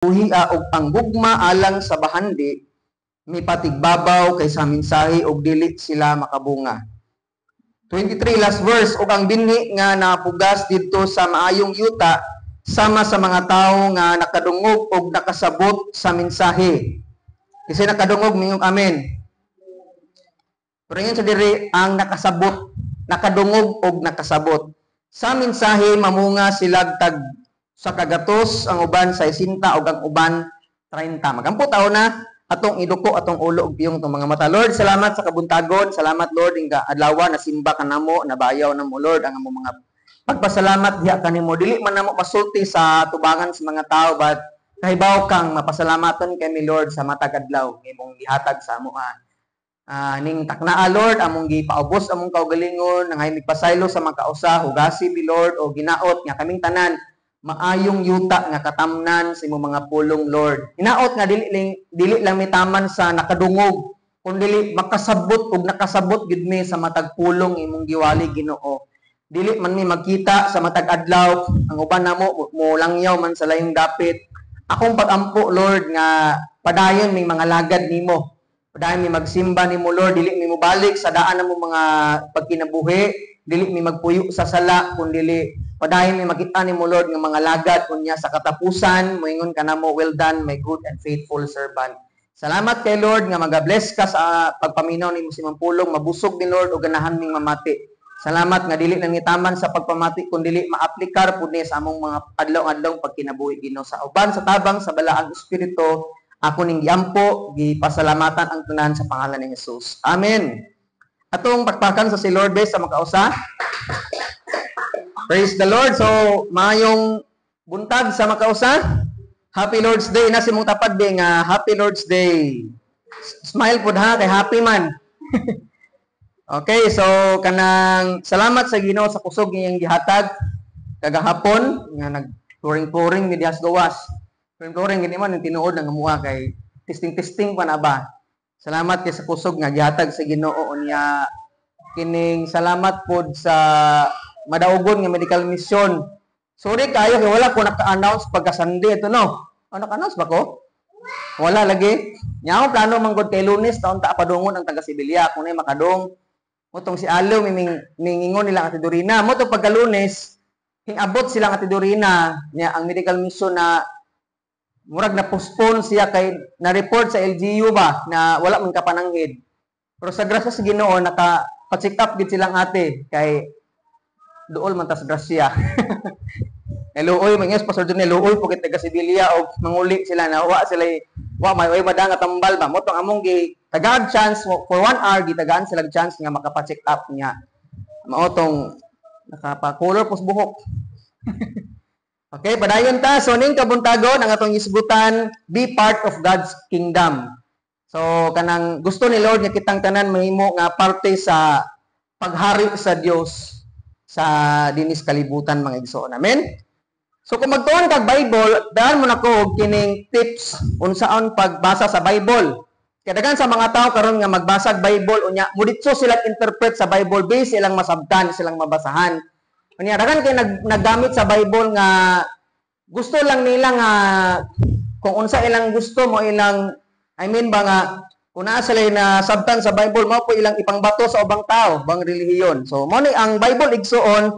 Buhia og ang gugma alang sa bahandi mipatigbabaw kaysa mensahe og dili sila makabunga. 23, last verse, ug ang binhi nga napugas didto sa maayong yuta sama sa mga tawo nga nakadungog og nakasabot sa mensahe. Kasi nakadungog, mingong amen. Pero ingon sa diri ang nakasabot, nakadungog og nakasabot. Sa mensahe, mamunga sila tag sa kagatos, ang uban sa 60 ug ang uban 30. Magampo ta una, atong iduko atong ulo ug piyong atong mga mata. Lord, salamat sa kabuntagon. Salamat, Lord, nga adlaw nasimba ka namo, nabayaw namo, Lord, ang among mga pagpasalamat diha kanimo. Dili man namo masulti sa tubangan sa mga tao, but kahibaw kang mapasalamaton kami, Lord, sa matag adlaw imong gihatag sa amoa. Ning taknaa, Lord, among gipaubos among kaugalingon, nangay migpasaylo sa mga kausa, hugasi mi, Lord, o ginaot nga kaming tanan maayong yuta nga katamnan sa imong mga pulong, Lord. Hinaot nga dili lang mitaman sa nakadungog, kun dili makasabot ug nakasabot gid mi sa matag pulong imong giwali, Ginoo. Dili man mi magkita sa matag adlaw, ang uban namo mo langyaw man sa layong dapit. Akong pag-ampo, Lord, nga padayon ming mga lagad nimo. Padayon mi magsimba nimo, Lord, dili mi mobalik sa daan namo mga pagkinabuhi, dili mi magpuyo sa sala, kun dili padayon mi makita nimo, Lord, nga mga lagad unya sa katapusan moingon ka namo, "Well done, my good and faithful servant." Salamat kay Lord nga maga-bless ka sa pagpaminaw nimo sa imong pulong, mabusog ni Lord ug ganahan ming mamati. Salamat nga dili nang itaman sa pagpamati kun dili maaplikar pud ni sa among mga adlaw-adlaw pagkinabuhi, Ginoo. Sa uban sa tabang sa Balaang Espiritu ako ning giampo, gipasalamatan ang tanan sa pangalan ni Jesus. Amen. Atong pakpakan sa si Lord bes sa makausa. Praise the Lord. So, maayong buntag sa makausa. Happy Lord's Day na si mong tapad be nga Happy Lord's Day. Smile pud ha, kay happy man. Okay, so kanang salamat sa Ginoo sa kusog ngayong gihatag kagahapon nga nag touring-touring mi diha sa gawas. Touring-touring gini man ang tinuod nga muha kay testing-testing pa na ba. Salamat kay sa kusog nga gihatag sa Ginoo. Unya kining salamat pod sa madaugon nga medical mission. Sorry kayo kay wala ko naka-announce pagka Sunday ito, no. Ano, naka-announce ba ko? Wala lagi. Nya ako plano man gud kay Lunes taon ta padungon ang taga Sibilya kung nay makadong. Motong si Alo ming mingingon nila Ate Dorina. Mo to pagka Lunes hingabot sila Ate Dorina niya ang medical mission na murag na postpone siya kay na report sa LGU ba na wala man kapananghid. Pero sa grasya sa Ginoo, naka pa-check up gid silang ate kay duol man tas grasya. Luoy man yes, Pastor John, luoy po kit taga Sibilya og manguli sila na wa sila, wa may way madang nga tambal ba. Mo tong among gi tagaan chance for one hour, gitagaan sila chance nga makapa-check up niya. Mao tong nakapa-color pos buhok. Okay, padayon ta. So ning kabuntagon ang atong isgutan, be part of God's kingdom. So kanang gusto ni Lord nga kitang tanan mahimo nga parte sa paghari sa Dios sa dinis kalibutan, mga igsoon. Amen. So kung magtuon kag Bible, daan mo nako og kining tips unsaon pagbasa sa Bible. Kay daghan sa mga tao karon nga magbasa og Bible, unya muditso sila interpret sa Bible base ilang masabtan, silang mabasahan. Unya daghan kay naggamit sa Bible nga gusto lang nila nga kung unsa ilang gusto mo ilang, I mean ba, nga kung naa sila na sabtan sa Bible, mao po ilang ipangbato sa ubang tao, bang relihiyon. So mo ni ang Bible, igsuon,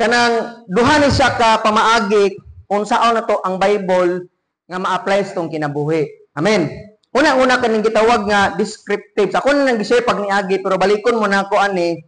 kanang duha ni siya ka pamaagi unsaon na to ang Bible nga ma-apply sa tong kinabuhi. Amen. Una-una, kaning gitawag nga descriptive. Ako na nang gi-share pag niagi, pero balikon mo na ako ani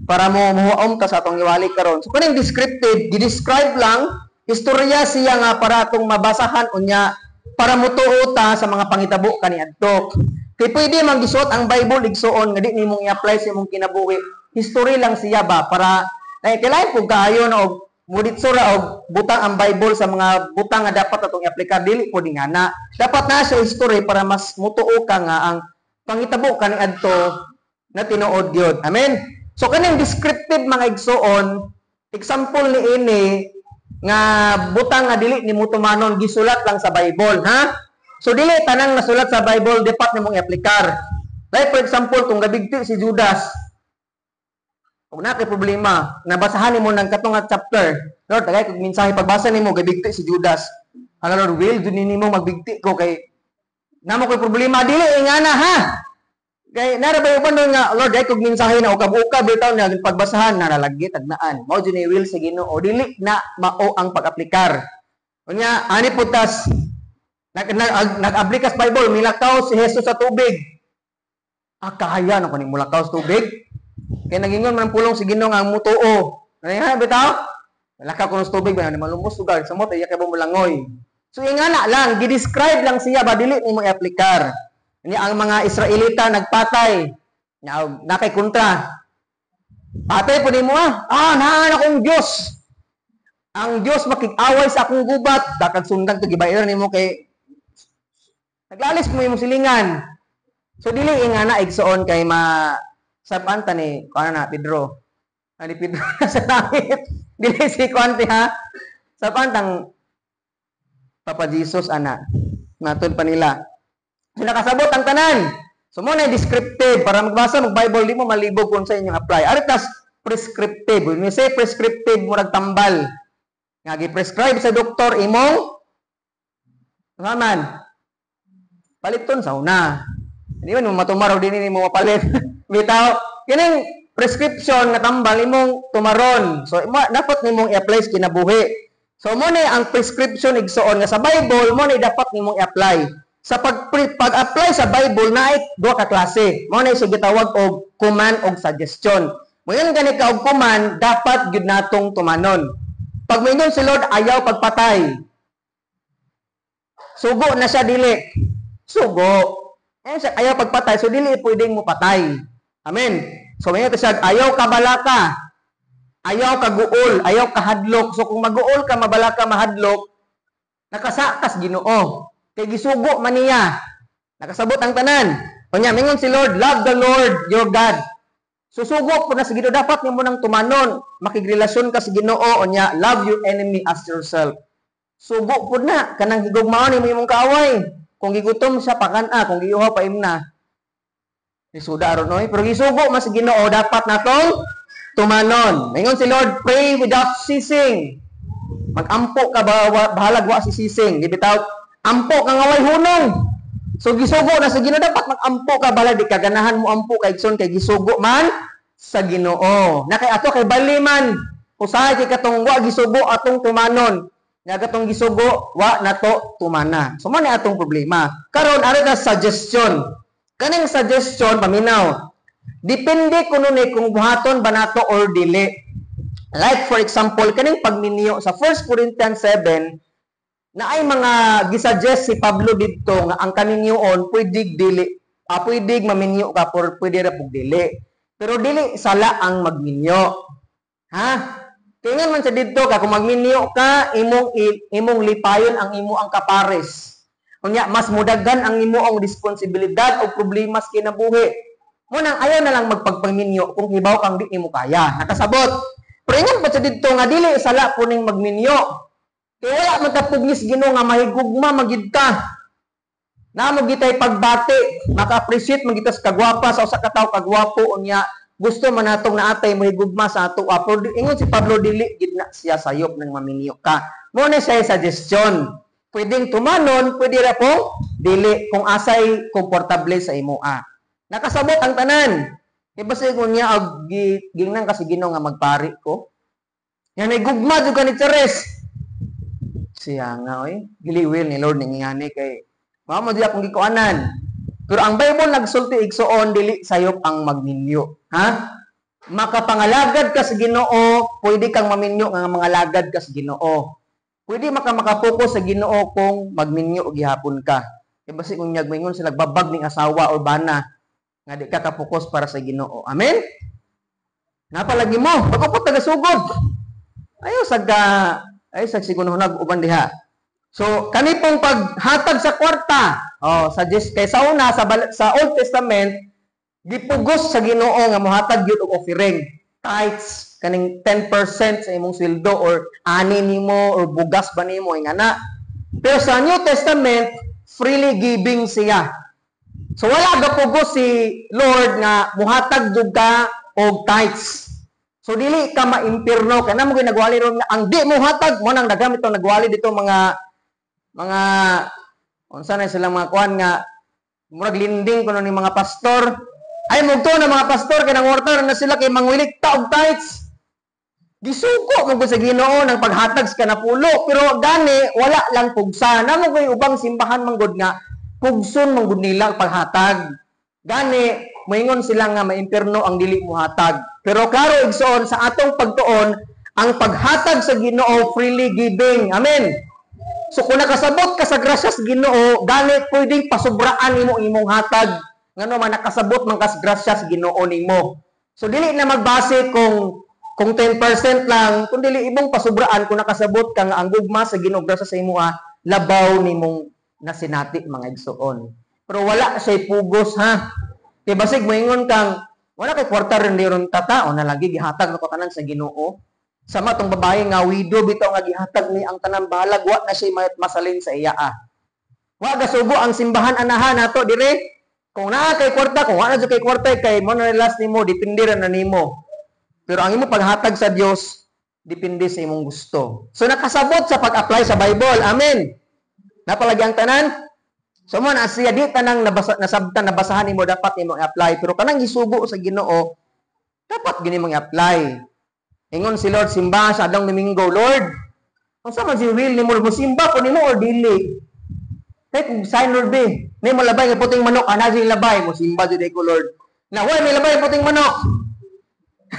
para mo muhuom ta sa atong giwali karon. So kaning descriptive, gi-describe lang istorya siya nga para atong mabasahan, unya para mutuo ta sa mga pangitabo kaniadto. Kay pwede man gisuot ang Bible, igsuon, nga di nimong i-apply sa imong kinabuhi. History lang siya ba, para ay kailangan pug kaayo na og muditso ra og butang ang Bible sa mga butang nga dapat atong i-aplikar, dili po nga na. Dapat na siya history para mas mutuo ka nga ang pangitabo kaniadto na tinuod gyud. Amen. So kaning descriptive, mga igsuon, example ni ini nga butang nga dili nimo tumanon, gisulat lang sa Bible, ha? So dili tanang nasulat sa Bible dapat nimong i-aplikar. Like for example, kung gabigti si Judas, ug na kay problema, nabasahan nimo ng katong nga chapter. Lord, tagay kog mensahe, pagbasa nimo gabigti si Judas. Hala Lord, will jud nimo magbigti ko kay namo koy problema. Dili ingana ha. Kay nara ba uban nga, "Lord, ay kog mensahe na ukab-ukab bitaw na pagbasahan na nalagi tagnaan." Mao jud ni will sa Ginoo, dili na mao ang pag-aplikar. Unya ani putas nag-aplika sa Bible, milakaw si Jesus sa tubig. Ah, kaya na ko ni mulakaw sa tubig. Kay nagingon man ang pulong si Ginoo nga ang mutuo. Ano ha, bitaw? Malakaw ko sa tubig ba, malumos lugar samot ay kay mulangoy. So ingana lang, gi-describe lang siya ba, dili nimo i-aplikar. Ni ang mga Israelita nagpatay. Na nakay kontra. Patay po nimo ah. Ah, naan akong Dios. Ang Dios makig-away sa akong gubat. Dakag sundang to gibayaran nimo kay naglalis mo imong silingan. So dili ingana, igsoon, kay ma saban ta ni kuan na Pedro. Ani Pedro sa langit. Dili si kuan ha. Saban tang Papa Jesus ana. Natud pa nila. So nakasabot ang tanan. So mo na descriptive para magbasa mag Bible, di mo malibog kung sa inyong apply. Ari tas prescriptive. When we say prescriptive, murag tambal. Nga gi-prescribe sa doktor imong man paliton sa una. Hindi man mo matumaraw din nimo mapalit. Bitaw, kining prescription nga tambal imong tumaron. So dapat nimong i-apply sa kinabuhi. So mo na ang prescription, igsoon, nga sa Bible mo na dapat nimong i-apply. Sa pag-apply sa Bible, naay duha ka klase. Mo na siya gitawag og command og suggestion. Moingon gani ka og command, dapat gyud natong tumanon. Pag moingon si Lord, "Ayaw pagpatay." Sugo na siya, dili? Sugo. Eh, siya, ayaw pagpatay, so dili pwedeng mo patay. Amen. So may siya, ayaw ka balaka. Ayaw ka guol, ayaw ka hadlok. So kung maguol ka, mabalaka, mahadlok, nakasakas Ginoo. Kay gisugo man niya. Nakasabot ang tanan. Unya mingon si Lord, "Love the Lord your God." Susugo po na sa Ginoo, dapat nimo nang tumanon, makigrelasyon ka sa Ginoo. Unya, "Love your enemy as yourself." Sugo po na kanang higugmaon nimo imong kaaway. Kung gigutom siya, pakan-a, kung giuhaw, paimna. Isuda aron oy, pero gisugo man sa Ginoo, dapat natong tumanon. Mingon si Lord, "Pray without ceasing." Magampo ka ba, bahalag wa si ceasing. Di bitaw, ampo ka nga way hunong. So gisugo na sa Ginoo, dapat magampo ka bala di ka ganahan mo ampo kay igsoon kay gisugo man sa Ginoo. Na kay ato kay bali man usahay kay katong wa gisugo atong tumanon. Nga katong gisugo wa nato tumana. So mo ni atong problema. Karon ari ta suggestion. Kaning suggestion, paminaw. Depende kuno ni kung buhaton ba nato or dili. Like for example, kaning pagminyo sa 1 Corinthians 7, na ay mga gisuggest si Pablo didto nga ang kaminyoon pwede dili, pwede maminyo ka por pwede ra pug dili, pero dili sala ang magminyo ha. Kaya man sa didto ka, kung magminyo ka, imong lipayon ang imo ang kapares. Unya mas mudaghan ang imo ang responsibilidad o problema sa kinabuhi mo. Nang ayaw na lang magpagpaminyo kung hibaw kang di nimo kaya. Nakasabot? Pero ingon pa sa didto nga dili sala po ning magminyo. Kaya wala man ta pugnis Ginoo nga mahigugma magid ka. Namo gitay pagbati, maka-appreciate man kita sa kagwapa sa usa ka tawo, kagwapo, unya gusto man natong naatay mahigugma sa ato. Pero ingon si Pablo, dili gid na siya sayop ng maminyo ka. Mo na siya suggestion. Pwedeng tumanon, pwede ra po dili kung asay komportable sa imo ah. Nakasabot ang tanan? Kay basta kung niya og gingnan kasi Ginoo nga magpari ko. Yan ay gugma jud ka ni Teres. Siya nga oy, dili will ni Lord ning ngani kay mao mo di akong gikuanan. Pero ang Bible nagsulti, igsoon, dili sayop ang magminyo. Ha? Makapangalagad ka sa Ginoo, pwede kang maminyo nga mangalagad ka sa Ginoo. Pwede makapokus sa Ginoo kung magminyo gihapon ka. Kay basi kung nyag maingon sila babag ning asawa or bana nga di ka kapokus para sa Ginoo. Amen? Napalagi mo, pagkupot taga-sugod. Ayaw sa ka ay sa sigunhunag uban diha. So kani pong paghatag sa kwarta, oh, suggest kay sa una sa Old Testament gipugos sa Ginoo nga mohatag gyud og offering, tithes, kaning 10% sa imong sweldo or ani nimo or bugas ba nimo, ingana. Pero sa New Testament, freely giving siya. So wala gapugos si Lord nga muhatag jud ka og tithes. So dili ka maimpirno kay namo ginagwali ron nga ang di mo hatag mo nang nagamit tong nagwali dito mga Mga unsa na silang mga kuan nga murag linding kuno ni mga pastor. Ay, mugto na mga pastor kay nangwarta na sila kay mangwilik ta og tithes. Gisugo mo sa Ginoo ng paghatag sa kanapulo, pero gani wala lang pugsa. Namo kay ubang simbahan manggod nga pugson man gud nila ang paghatag. Gani moingon sila nga maimpierno ang dili mohatag. Pero klaro, igsoon, sa atong pagtuon, ang paghatag sa Ginoo, freely giving. Amen. So kung nakasabot ka sa grasya sa Ginoo, gani pwedeng pasubraan nimo imong hatag. Ngano man nakasabot man kas grasya sa Ginoo nimo. So dili na magbase kung 10% lang, kung dili imong pasubraan kung nakasabot ka nga ang gugma sa Ginoo, grasya sa imo, labaw nimong nasinati, mga igsoon. Pero wala siya pugos, ha. Kay basig moingon kang wala kay kwarta rin ron tata o na lagi gihatag na ko tanan sa Ginoo. Sama tong babae nga widow bitaw nga gihatag ni ang tanan, bahalag wa na siya masalin sa iya ah. Wa gasugo ang simbahan anaha nato dire. Kung naa kay kwarta, kung wa na jud kay kwarta, kay mo na last nimo, depende ra na nimo. Pero ang imo paghatag sa Dios, depende sa imong gusto. So nakasabot sa pag-apply sa Bible. Amen. Napalagi ang tanan. So mo na siya, di tanang nabasa, nasabtan, nabasahan nimo dapat nimo i-apply, pero kanang gisugo sa Ginoo dapat gini mong i-apply. Ingon si Lord, simba sa adlong Domingo, Lord. Unsa man si will nimo, mo simba ko nimo or dili? Kay kung sign, Lord, be. May malabay nga puting manok, ana siya labay, mo simba jud ko, Lord. Na why may labay nga puting manok?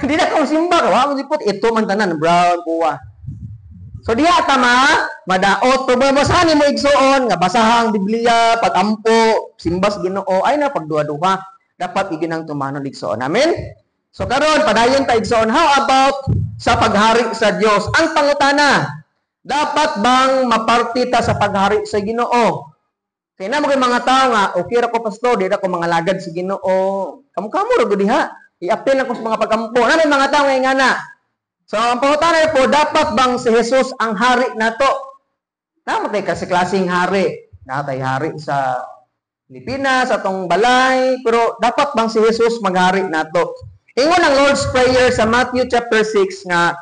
Di na kong simba ka, wa mo si puti ito man tanan brown kuwa. So diha ta ma madaot, pero basahan nimo, igsuon, nga basahan ang Biblia, pagampo, simba sa Ginoo ay na pagduha-duha, dapat iginang tumanon, igsuon. Amen. So karon padayon ta, igsuon. How about sa paghari sa Dios? Ang pangutana, dapat bang maparti ta sa paghari sa Ginoo? Kay na mo kay mga tao nga, okay ra ko, pastor, di ra ko mga lagad sa Ginoo. Kamo-kamo ra gud diha. I-appeal ako sa mga pagampo. Na may mga tao nga na. So ang pangutana po, dapat bang si Jesus ang hari nato? Tama tay kasi klaseng hari. Natay hari sa Pilipinas, sa atong balay, pero dapat bang si Jesus maghari nato? Ingon ang Lord's Prayer sa Matthew chapter 6 nga,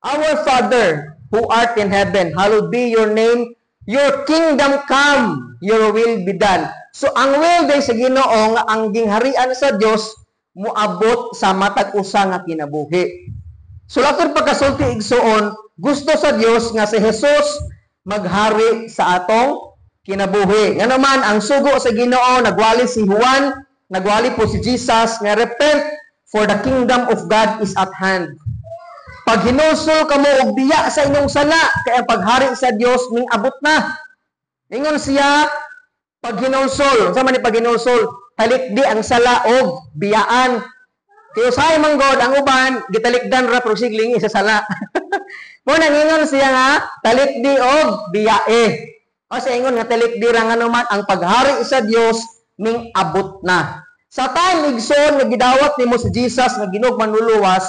"Our Father who art in heaven, hallowed be your name, your kingdom come, your will be done." So ang will day sa Ginoo nga ang gingharian sa Dios moabot sa matag usa nga kinabuhi. So later pagkasulti, igsuon, gusto sa Dios nga si Jesus maghari sa atong kinabuhi. Nga naman ang sugo sa Ginoo, nagwali si Juan, nagwali po si Jesus nga, "Repent, for the kingdom of God is at hand." Paghinulsol kamo og biya sa inyong sala kay ang paghari sa Dios ning abot na. Ingon siya, paghinulsol. Unsa man ni paghinulsol? Talikdi ang sala og biyaan. Kay usahay man god ang uban gitalikdan ra pero siglingi sa sala. Mo nang ingon siya nga talikdi og biyae. O sa ingon nga talikdi ra, nga naman ang paghari sa Dios ning abot na. Sa time, igsoon, nga gidawat nimo si Jesus nga Ginoo manluluwas,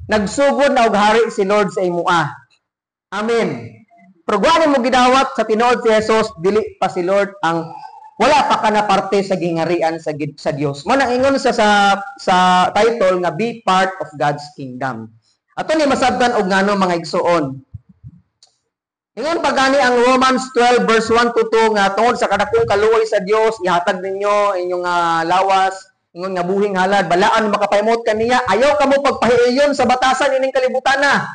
nagsugod na og hari si Lord sa imuha. Amen. Pero wa mo gidawat sa tinuod si Jesus, dili pa si Lord ang wala pa ka na parte sa gingarian sa Dios. Mo nang ingon sa title nga "Be Part of God's Kingdom." Ato ni masabtan og ngano, mga igsoon. Ingon pa gani ang Romans 12 verse 1 to 2 nga tungod sa kadakong kaluoy sa Dios, ihatag ninyo inyong lawas ingon nga buhing halad, balaan makapaimot kaniya. Ayaw kamo pagpahiiyon sa batasan ining kalibutan na.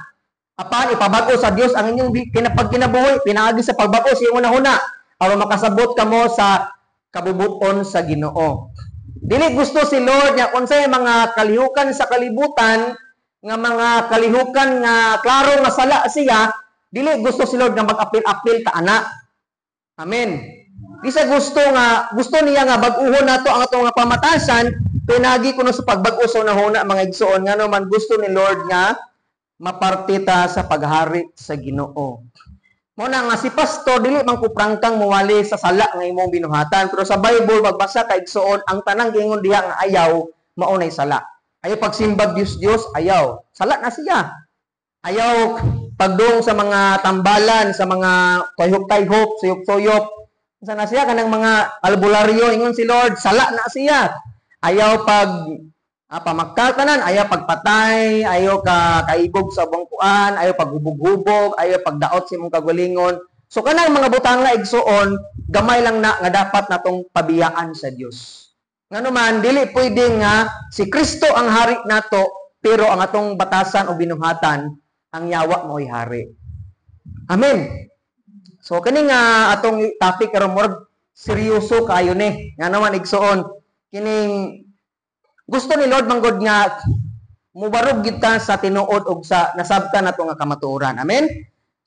Apan ipabag-o sa Dios ang inyong kinapagkinabuhi pinaagi sa pagbag-o sa inyong hunahuna aron makasabot kamo sa kabubuton sa Ginoo. Dili gusto si Lord nga kung sa mga kalihukan sa kalibutan, nga mga kalihukan nga klaro nga sala siya, dili gusto si Lord nga mag-apil-apil ta ana. Amen. Di sa gusto nga gusto niya nga bag-uhon nato ang atong nga pamatasan pinagi kuno sa pagbag-o sa hunahuna, mga igsoon, ngano man gusto ni Lord nga maparti ta sa paghari sa Ginoo. Mo na nga si pastor dili man ko prangkang muwali sa sala nga imong binuhatan, pero sa Bible magbasa ka, igsoon, ang tanang giingon diha nga ayaw mao nay sala. Ayaw pagsimbag Dios Dios, ayaw. Sala na siya. Ayaw pagdung sa mga tambalan, sa mga tayhop-tayhop, suyop-suyop. Sa na siya kanang mga albularyo, ingon si Lord, sala na siya. Ayaw pag pamakal tanan, ayaw pagpatay, ayaw ka kaibog sa bangkuan, ayaw paghubog-hubog, ayaw pagdaot sa imong kagalingon. So kanang mga butang nga, igsuon, gamay lang na nga dapat natong pabiyaan sa Dios. Ngano man dili pwede nga si Kristo ang hari nato pero ang atong batasan o binuhatan, ang yawa mo'y hari. Amen. So kini nga atong topic karon, murag seryoso kaayo ni. Nga naman, igsuon, kining gusto ni Lord manggod nga mubarog kita sa tinuod og sa nasabtan nato nga kamatuoran. Amen.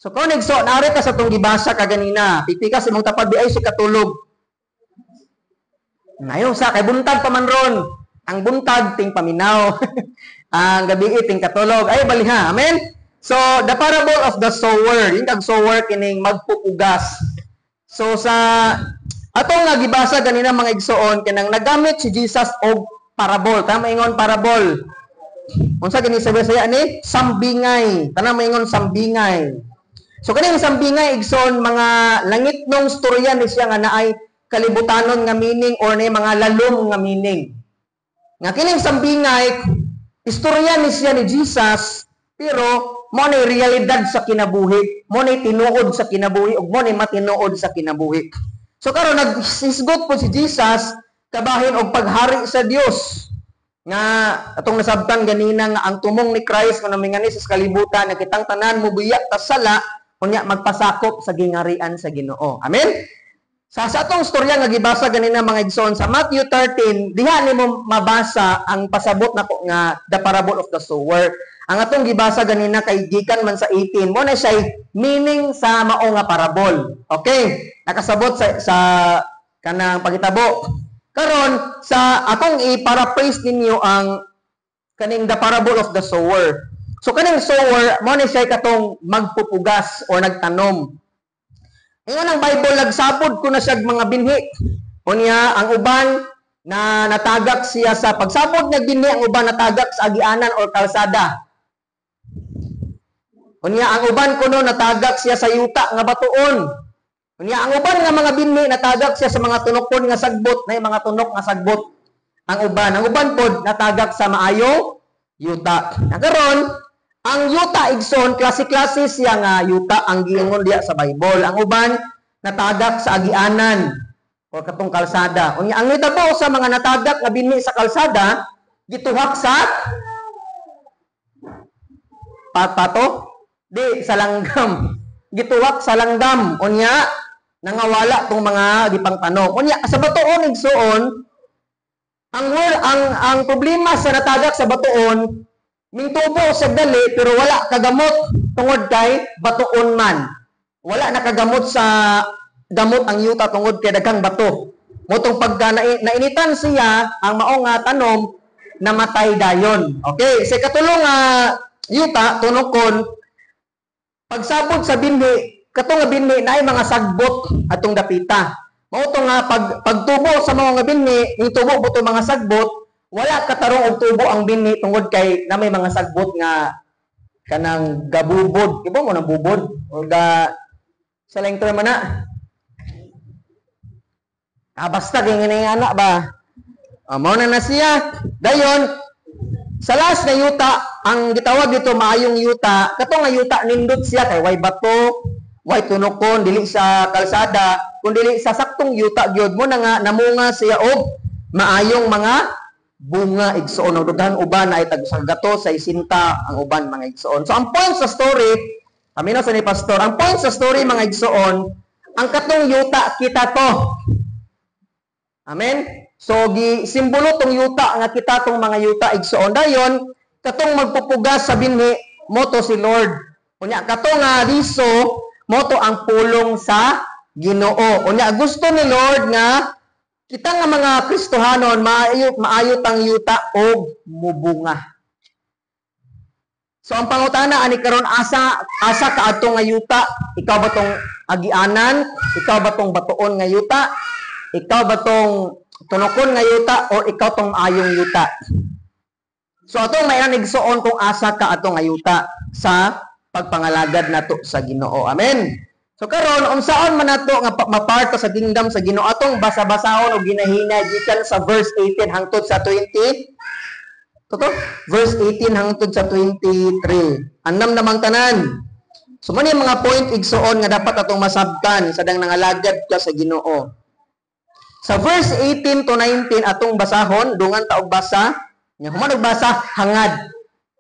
So kung igsoon, ari ka sa atong gibasa kaganina. Pipika sa imong tapad bi ay si katulog. Ngayon sa kay buntag pa man ron. Ang buntag ting paminaw. Ang gabi ting katulog. Ay baliha. Amen. So the parable of the sower, yung kag sower kining magpupugas. So sa atong nga gibasa ganina, mga igsoon, kanang nagamit si Jesus og parable. Tama, ingon parable. Unsa gani sa Bisaya ni? Sambingay. Tanang maingon sambingay. So kaning sambingay, igsoon, mga langit nung storya ni siya nga naay kalibutanon nga meaning or na mga lalom nga meaning. Nga kining sambingay, istorya ni siya ni Jesus, pero mo ni realidad sa kinabuhi, mo ni tinuod sa kinabuhi ug mo ni matinuod sa kinabuhi. So karon naghisgot po si Jesus kabahin og paghari sa Dios. Nga atong nasabtan ganina nga ang tumong ni Christ nga namingani sa kalibutan nga kitang tanan mubiya ta sala, unya magpasakop sa gingarian sa Ginoo. Amen. Sa atong storya nga gibasa ganina, mga igsoon, sa Matthew 13, diha nimo mabasa ang pasabot nako nga the parable of the sower. Ang atong gibasa ganina kay gikan man sa 18, mo na siya meaning sa mao nga parable. Okay, nakasabot sa kanang pagitabo. Karon sa akong i-paraphrase ninyo ang kaning the parable of the sower. So kaning sower, mo ni siya katong magpupugas or nagtanom. Ingon ang Bible, nagsabod ko na siya mga binhi. Unya, ang uban na natagak siya sa pagsabod nga binhi, ang uban natagak sa agianan or kalsada. Unya, ang uban kuno natagak siya sa yuta nga batuon. Unya, ang uban nga mga binhi natagak siya sa mga tunokon nga sagbot, na mga tunok nga sagbot. Ang uban pod natagak sa maayo yuta. Na karon, ang yuta, igsoon, klase-klase siya nga yuta ang giingon diya sa Bible. Ang uban natagak sa agianan o katong kalsada. Unya, ang nitabo sa mga natagak nga binhi sa kalsada, gituhak sa pato di sa langgam. Gituhak sa langgam. Unya, nangawala tong mga gipangtanom. Unya, sa batuon, igsoon, ang ang ang problema sa natagak sa batuon, mingtubo sa dali pero wala kagamot tungod kay batuon man. Wala nakagamot sa gamot ang yuta tungod kay daghang bato. Motong pagka nainitan siya ang mao nga tanom, namatay dayon. Okay, sa katulong nga yuta, tunokon, pagsabot sa binhi, katong nga binhi naay mga sagbot atong dapita. Mao to nga pagtubo sa mga nga binhi, ning tubo buto mga sagbot, wala katarong og tubo ang binhi tungod kay na may mga sagbot nga kanang gabubod. Iba mo nang bubod o ga sa lang term na. Ah, basta kay ngini anak ba. Ah, mao na na siya. Dayon sa last na yuta, ang gitawag dito maayong yuta, kato nga yuta nindot siya kay way bato, way tunokon, dili sa kalsada, kun dili sa saktong yuta gyud mo na nga namunga siya og maayong mga bunga, igsoon, og daghan uban ay tag sa gato sa isinta ang uban, mga igsoon. So ang point sa story, kami na sa ni pastor, ang point sa story, mga igsoon, ang katong yuta kita to. Amen. So gi simbolo tong yuta nga kita tong mga yuta, igsoon. Dayon katong magpupugas sa binhi moto si Lord. Unya katong nga liso moto ang pulong sa Ginoo. Unya gusto ni Lord nga kita nga mga Kristohanon maayo maayo tang yuta og mubunga. So ang pangutana ani karon, asa asa ka adto nga yuta? Ikaw ba tong agianan? Ikaw ba tong batuon nga yuta? Ikaw ba tong tunokon nga yuta or ikaw tong ayong yuta? So atong may igsoon kung asa ka ato nga yuta sa pagpangalagad nato sa Ginoo. Amen. So karon, unsaon man nato nga maparta sa kingdom sa Ginoo, atong basa-basahon og ginahina gikan sa verse 18 hangtod sa 20. Toto? Verse 18 hangtod sa 23. Andam namang tanan. So man yung mga point, igsuon, nga dapat atong masabtan sa dang nangalagad ka sa Ginoo. Sa verse 18 to 19 atong basahon, dungan ta og basa. Nya human og basa, hangad.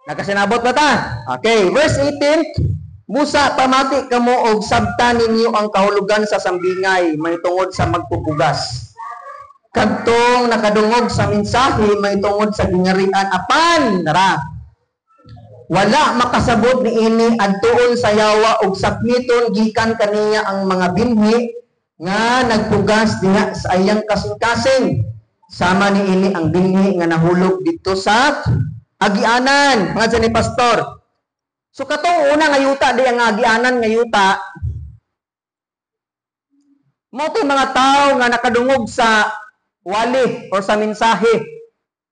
Nakasinabot ba ta? Okay, verse 18. "Busa pamati kamo og sabta ninyo ang kahulugan sa sambingay mahitungod sa magpupugas. Kadtong nakadungog sa mensahe mahitungod sa gingharian apan ra wala makasabot niini, adtuon sa yawa og sakmiton gikan kaniya ang mga binhi nga nagpugas diha sa iyang kasing-kasing. Sama niini ang binhi nga nahulog didto sa agianan." Mga ni pastor. So katong una nga yuta di ang agianan nga yuta, mao to mga tao nga nakadungog sa wali or sa mensahe.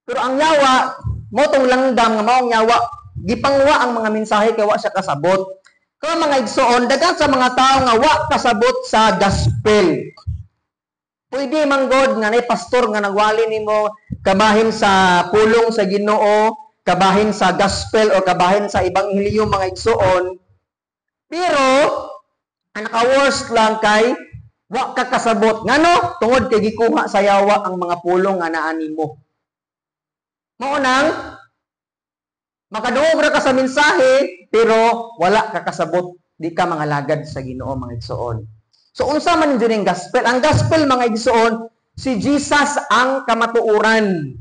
Pero ang yawa, mao tong langgam nga maong yawa, gipangwa ang mga mensahe kay wa siya kasabot. Kaya mga igsoon, daghan sa mga tao nga wa kasabot sa gospel. Pwede man god nga nay pastor nga nagwali nimo kabahin sa pulong sa Ginoo, kabahin sa gospel o kabahin sa ebanghelyo, mga igsoon. Pero ang naka-worst lang kay wa ka kasabot. Ngano? Tungod kay gikuha sa yawa ang mga pulong nga naa nimo. Mao nang makadungog ra ka sa mensahe pero wala ka kasabot, di ka mangalagad sa Ginoo, mga igsoon. So unsa man jud ang gospel? Ang gospel, mga igsoon, si Jesus ang kamatuoran.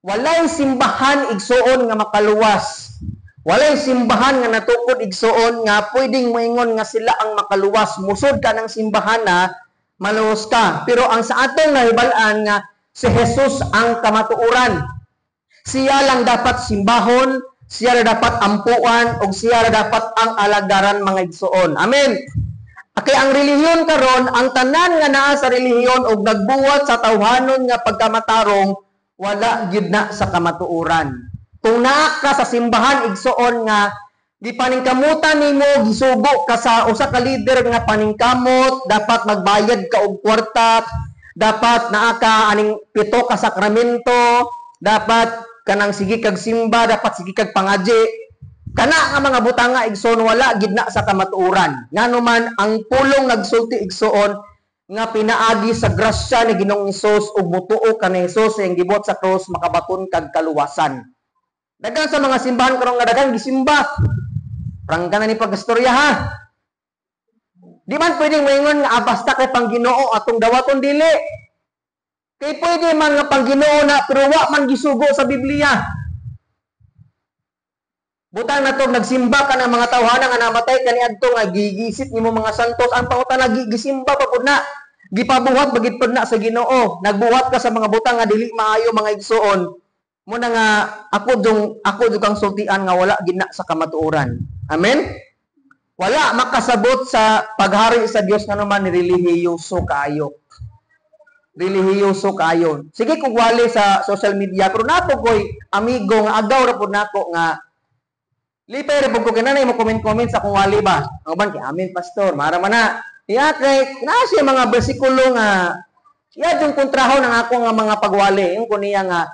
Walay simbahan, igsoon, nga makaluwas. Walay simbahan nga natukod, igsoon, nga pwedeng moingon nga sila ang makaluwas. Musod ka ng simbahan na maluwas ka. Pero ang sa atong nahibal-an nga si Jesus ang kamatuoran. Siya lang dapat simbahon, siya lang dapat ampuan, ug siya lang dapat ang alagaran, mga igsoon. Amen. Kay ang relihiyon karon, ang tanan nga naa sa relihiyon og nagbuhat sa tawhanon nga pagkamatarong, wala gyud na sa kamatuoran. Kung naa ka sa simbahan, igsoon, nga gipaningkamutan nimo, gisugo ka sa usa ka leader nga paningkamot, dapat magbayad ka og kwarta, dapat naa ka aning pito ka sakramento, dapat kanang sige kag simba, dapat sige kag pangaji. Kana nga mga butanga, igsoon, wala gid na sa kamatuoran. Ngano man ang pulong nagsulti, igsoon, nga pinaagi sa grasya ni Ginoong Hesus ug mutuo ka ni Hesus sa iyang gibuhat sa krus, makabaton kag kaluwasan. Daghan sa mga simbahan karon nga daghan gisimba. Prangka na ni pag-istorya ha. Di man pwedeng moingon nga ah, basta kay pang Ginoo atong dawaton, dili. Kay pwede man nga pang Ginoo na pero wa man gisugo sa Biblia. Butang na to, nagsimba ka ng mga tawhana nga namatay kaniadto nga gigisit nimo mga santos, ang pangutana gisimba pa pud na. Gipabuhat bagid pud na sa Ginoo. Nagbuhat ka sa mga butang nga dili maayo, mga igsoon. Muna nga ako jung kang sultian nga wala gina sa kamatuoran. Amen. Wala makasabot sa paghari sa Dios nga naman relihiyoso kaayo. Relihiyoso kaayo. Sige kung wali sa social media, pero nato koy amigo nga agaw ra pud nako nga lipay ra pud ko kinanay mo comment-comment sa kung wali ba. Ang uban kay "Amen, pastor," mara man na. Iya kay naa siya mga bersikulo nga iya yung kontrahon ang ako nga mga pagwali. Yung kuniya nga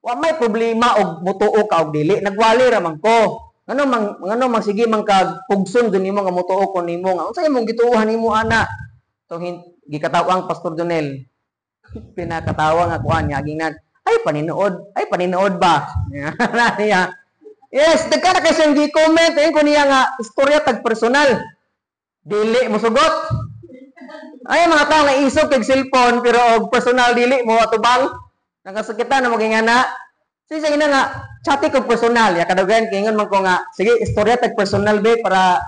wa may problema og mutuo ka og dili. Nagwali ra man ko. Ngano mang sige man kag pugson dun nimo nga mutuo ko nimo nga unsa imong gituohan nimo ana? To gikatawang Pastor Jonel. Pinakatawa nga kuan niya gingnan. Ay paninood, ay paninood ba? Niya. Yes, dagka na kay siyang gi-comment ayun ko niya nga istorya tag personal. Dili mo sugot. Ay mga tao nga isog kag cellphone pero og personal dili mo atubang. Nakasakitan na maging ana. Sige sige na nga chat ko personal ya kadugayan kay ingon man ko nga sige istorya tag personal be para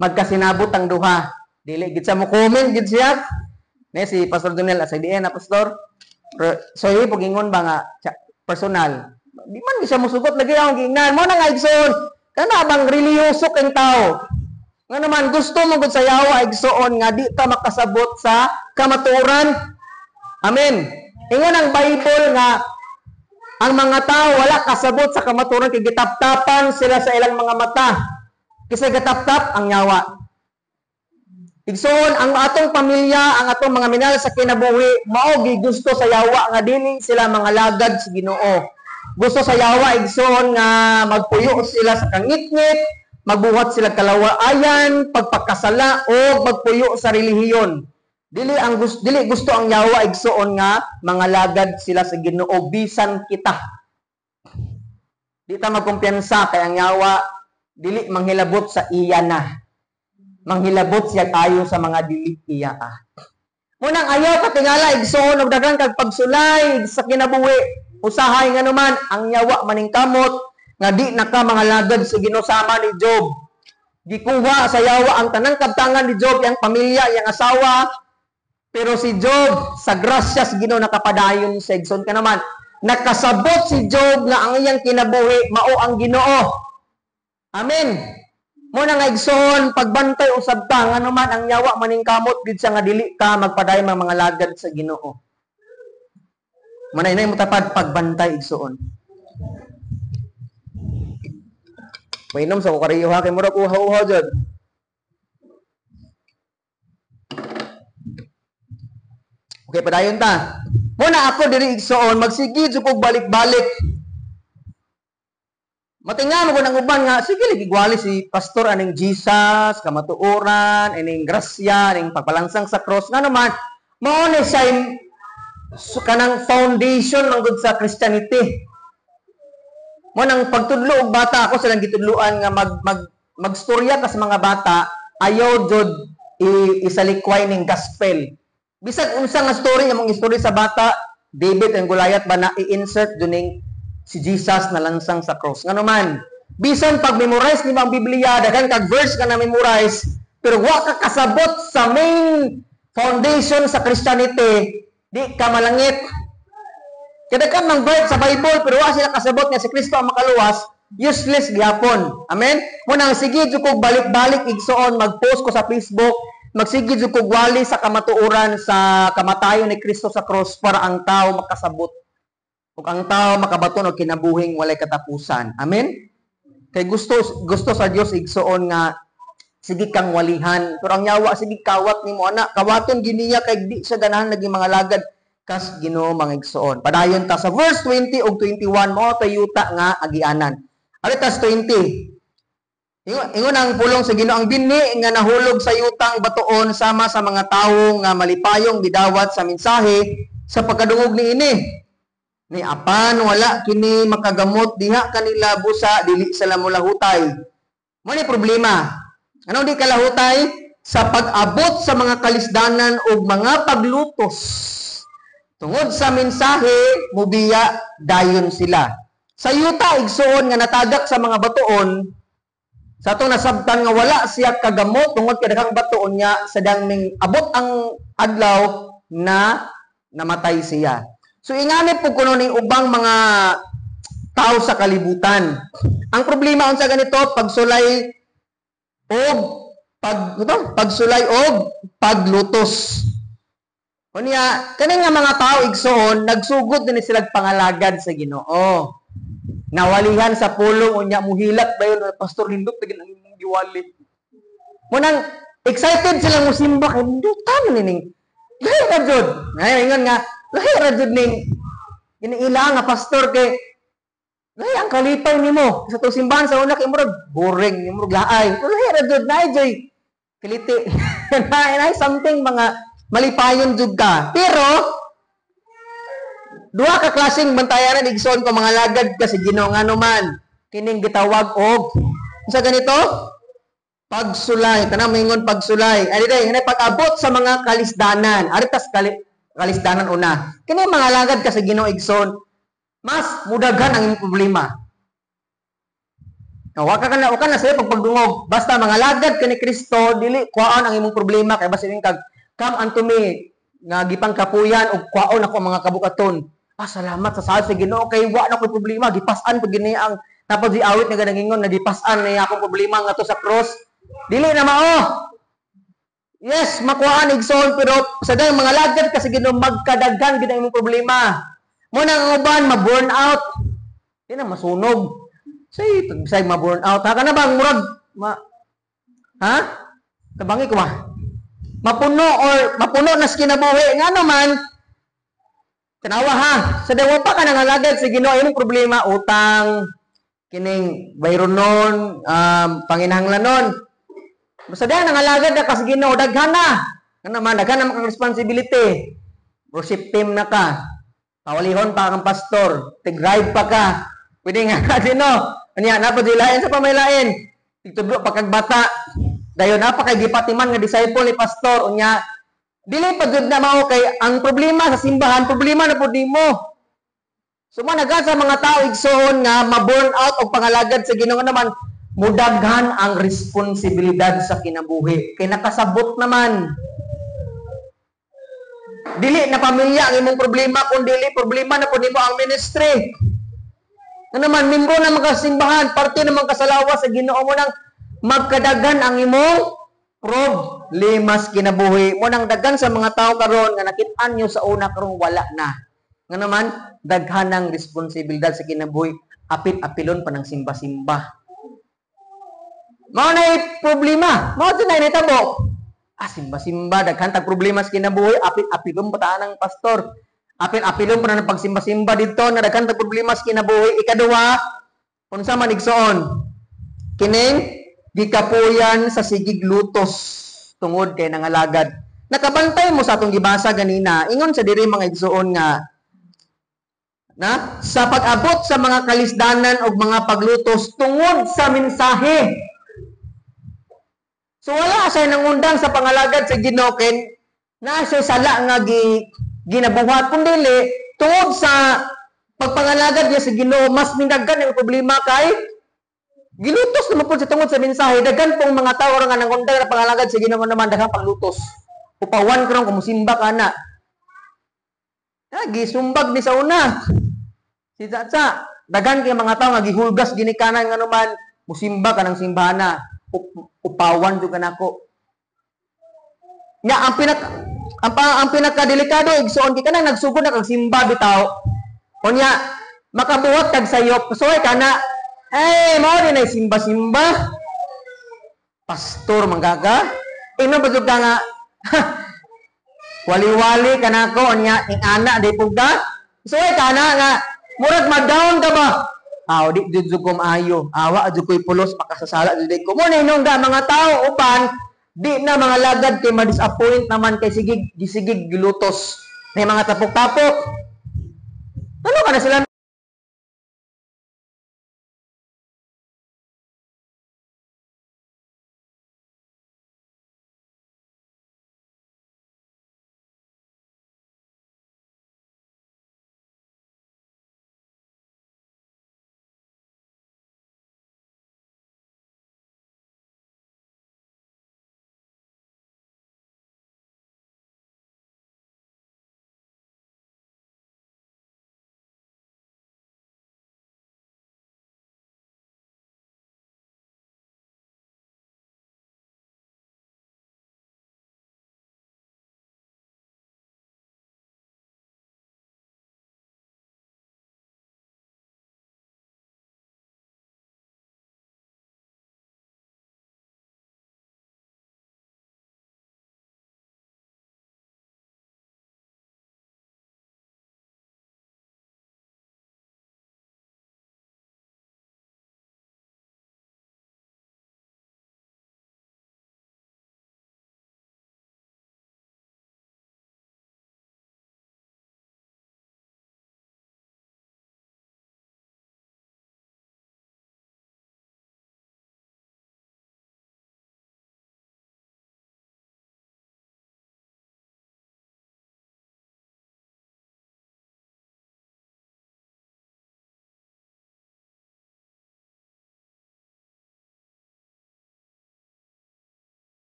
magkasinabot ang duha. Dili gid sa mo comment gid siya. Ne si Pastor Donel asa di na pastor. Pero, so pag ingon ba nga personal. Di man di siya musugot lagi akong giingnan. Mo na nga, igsoon. Kana bang relihiyoso kang tao? Nga naman gusto mo gud sa yawa, igsoon, nga di ta makasabot sa kamatuoran. Amen. Ingon ang Bible nga ang mga tao wala kasabot sa kamatuoran kay gitaptapan sila sa ilang mga mata. Kasi gataptap ang yawa. Igsoon, ang atong pamilya, ang atong mga minahal sa kinabuhi, mao gusto sa yawa nga dili sila mga lagad sa Ginoo. Gusto sa yawa, igsoon, nga magpuyo sila sa kangitngit, Magbuhat sila kalawaayan, pagpakasala o magpuyo sa relihiyon. Dili gusto ang yawa, igsuon, nga mga lagad sila sa Ginoo, bisan kita. Di ta magkumpiyansa kay ang yawa dili manghilabot sa iya na. Manghilabot siya ayo sa mga dili iya ah. Munang ayaw katingala, igsuon, og daghan kag pagsulay sa kinabuhi. Usahay nga naman ang yawa maningkamot nga di na ka mga lagad sa Ginoo sama ni Job. Gikuha sa yawa ang tanang kabtangan ni Job, yang pamilya, yang asawa. Pero si Job, sa grasya sa Ginoo nakapadayon sa igsoon ka naman. Nakasabot si Job nga ang iyang kinabuhi mao ang Ginoo. Amen. Mo na nga, igsoon, pagbantay usab ta nga naman ang yawa maningkamot gid siya nga dili ka magpadayon mga lagad sa Ginoo. Manay mo tapad pagbantay, igsoon. Mainom sa kukariyo ha kay murag uhaw-uhaw jud. Okay, padayon ta. Muna ako diri, igsoon, magsige jud kog balik-balik. Matinga mo ko ng uban nga sige lagi gwali si pastor aning Jesus, kamatuoran, aning grasya, aning pagpalansang sa cross. Nga naman, mao ni siya kanang foundation man gud sa Christianity. Mo nang pagtudlo og bata, ako silang gitudloan nga mag mag magstorya ka sa mga bata, ayaw jud isalikway ning gospel. Bisag unsa nga story among istorya sa bata, David and Goliath ba, na i-insert jud ning si Jesus na lansang sa cross. Ngano man, bisan pag memorize nimo ang Biblia, daghan kag verse ka na memorize, pero wa ka kasabot sa main foundation sa Christianity, di ka malangit. Kada ka mang verse sa Bible, pero wa sila kasabot nga si Kristo ang makaluwas, useless gyapon. Amen? Munang sige jud kog balik-balik, igsoon, mag-post ko sa Facebook, magsige jud kog wali sa kamatuoran sa kamatayon ni Kristo sa cross para ang tao makasabot ug ang tao makabaton og kinabuhing walay katapusan. Amen? Kay gusto gusto sa Dios, igsoon, nga sige kang walihan. Pero ang yawa sige kawat nimo ana, kawaton giniya kay di siya ganahan lagi mga lagad kas Ginoo, mga igsoon. Padayon ta sa verse 20 ug 21, mao tay yuta nga agianan. Ari tas 20. Ingon ang pulong sa Ginoo, ang binhi nga nahulog sa yutang batuon sama sa mga tawo nga malipayong gidawat sa mensahe sa pagkadungog niini. Ni apan wala kini makagamot diha kanila busa dili sila molahutay. Mo ni problema. Ano di kalahutay? Sa pag-abot sa mga kalisdanan ug mga paglutos. Tungod sa mensahe, mubiya dayon sila. Sa yuta, igsuon, nga natagak sa mga batuon, sa atong nasabtan nga wala siya kagamot tungod kay daghang batuon niya sa dangming abot ang adlaw na namatay siya. So ingani po kuno ning ubang mga tao sa kalibutan. Ang problema unsa ganito? Pagsulay og paglutos. Unya, kani nga mga tao, igsoon, nagsugod din sila pangalagad sa Ginoo. Nawalihan sa pulong, unya muhilat ba yun, "Pastor, nindot lagi ang imong giwali." Munang excited sila musimba kay nindutan ni ning lahi ra jud. Ay, ingon nga lahi ra jud ning iniila nga pastor kay lahi ang kalipay nimo sa tong simbahan sa una kay murag boring, murag laay. Pero lahi ra jud na joy. Kiliti. Na something mga malipayon jud ka. Pero duha ka klaseng bantayanan, igsoon, ko mga lagad ka sa Ginoo, ngano man kining gitawag og sa ganito pagsulay, tanang maingon pagsulay. Ari day ngani pag-abot sa mga kalisdanan. Ari tas kalisdanan una. Kini mga lagad ka sa Ginoo, igsoon, mas mudaghan ang imong problema. No, wa ka na sa pagpagdungog. Basta mga lagad ka ni Kristo, dili kuwaon ang imong problema kay basin kag "Come unto me" nga gipang kapuyan og kuwaon ako ang mga kabukaton. Ah, salamat sa saad sa Ginoo kay wa na koy problema, gipas-an pag gini ang tapos di awit nga ganangingon na gipas-an niya akong problema nga to sa cross. Dili na mao. Yes, makuhaan, igsoon, pero sa dayang mga lagad kasi Ginoo, magkadaghan gid ang imong problema. Mo nang ang uban ma-burn out. Di na masunog. Say, say ma-burn out. Ha ka na bang murag ma Ha? Tabangi ko ba? Mapuno or mapuno na sa kinabuhi. Nga naman, tanawa ha, sa dawa pa ka nangalagad sa Ginoo, imong problema, utang, Kining bayronon, panginahanglanon. Basta diyan nangalagad na ka sa Ginoo, daghan na. Ano man, daghan na makang responsibility. Worship team na ka. Pawalihon pa kang pastor. Tig-ride pa ka. Pwede nga ka no. Anya, na pa lain sa pamaylain. Tigtudlo pa kag bata. Dayon na pa kay gipatiman nga disciple ni pastor. Unya, dili pa jud na mao kay ang problema sa simbahan, problema na pud nimo. So managa sa mga tao, igsoon, nga ma-burn out og pangalagad sa Ginoo naman, mudaghan ang responsibilidad sa kinabuhi. Kay nakasabot naman. Dili na pamilya ang imong problema, kun dili problema na pud nimo ang ministry. Ano naman, membro na mga simbahan, parte naman kasalawa sa Ginoo mo nang magkadaghan ang imong problema sa kinabuhi. Mo nang daghan sa mga tao karon nga nakit-an nyo sa una, karon wala na. Nga naman, daghan ng responsibilidad sa kinabuhi, apit-apilon pa ng simba-simba. Mao na problema. Mao na nitabo. Ah, simba-simba, daghan tag problema sa kinabuhi, apit-apilon pa ta ng pastor. Apil-apilon pa na ng pagsimba-simba dito na daghan tag problema sa kinabuhi. Ikaduha, unsa man, igsoon? Kining gikapuyan sa sigig lutos tungod kay nangalagad. Nakabantay mo sa atong gibasa ganina, ingon sa diri, mga igsoon, nga na sa pag-abot sa mga kalisdanan o mga paglutos tungod sa mensahe. So wala siya nangundang sa pangalagad sa Ginoo ken na siya sala nga ginabuhat, kundi tungod sa pagpangalagad niya sa Ginoo, mas minaggan ang problema kay gilutos naman po sa tungod sa mensahe. Daghan pong mga tao nga nangundang na pangalagad sa Ginoo naman daghang paglutos. Upawan karon kung musimba ka na. Ah, gisumbag ni sa una. Si Tsatsa, daghan kay mga tao nga gihulgas ginikanan nga naman musimba ka ng simbahana. Upawan jud ka nako. Nya ang pinak ang, pa, ang pinakadelikado, igsoon, kay kanang nagsugod na kag simba bitaw. Unya makabuhat kag sayop, suway ka na, eh mao din ay simba-simba. Pastor manggaga. Ino ba jud ka nga wali-wali ka nako, unya ing ana di pud ka. Suway ka na nga murag ma-down ka ba? Aw, di jud ko maayo. Awa jud ko'y pulos, makasasala jud ko. Mo na mga tao upan di na mga lagad kay ma-disappoint naman kay sigig gisigig gilutos. May mga tapok-tapok. Ano ka na sila?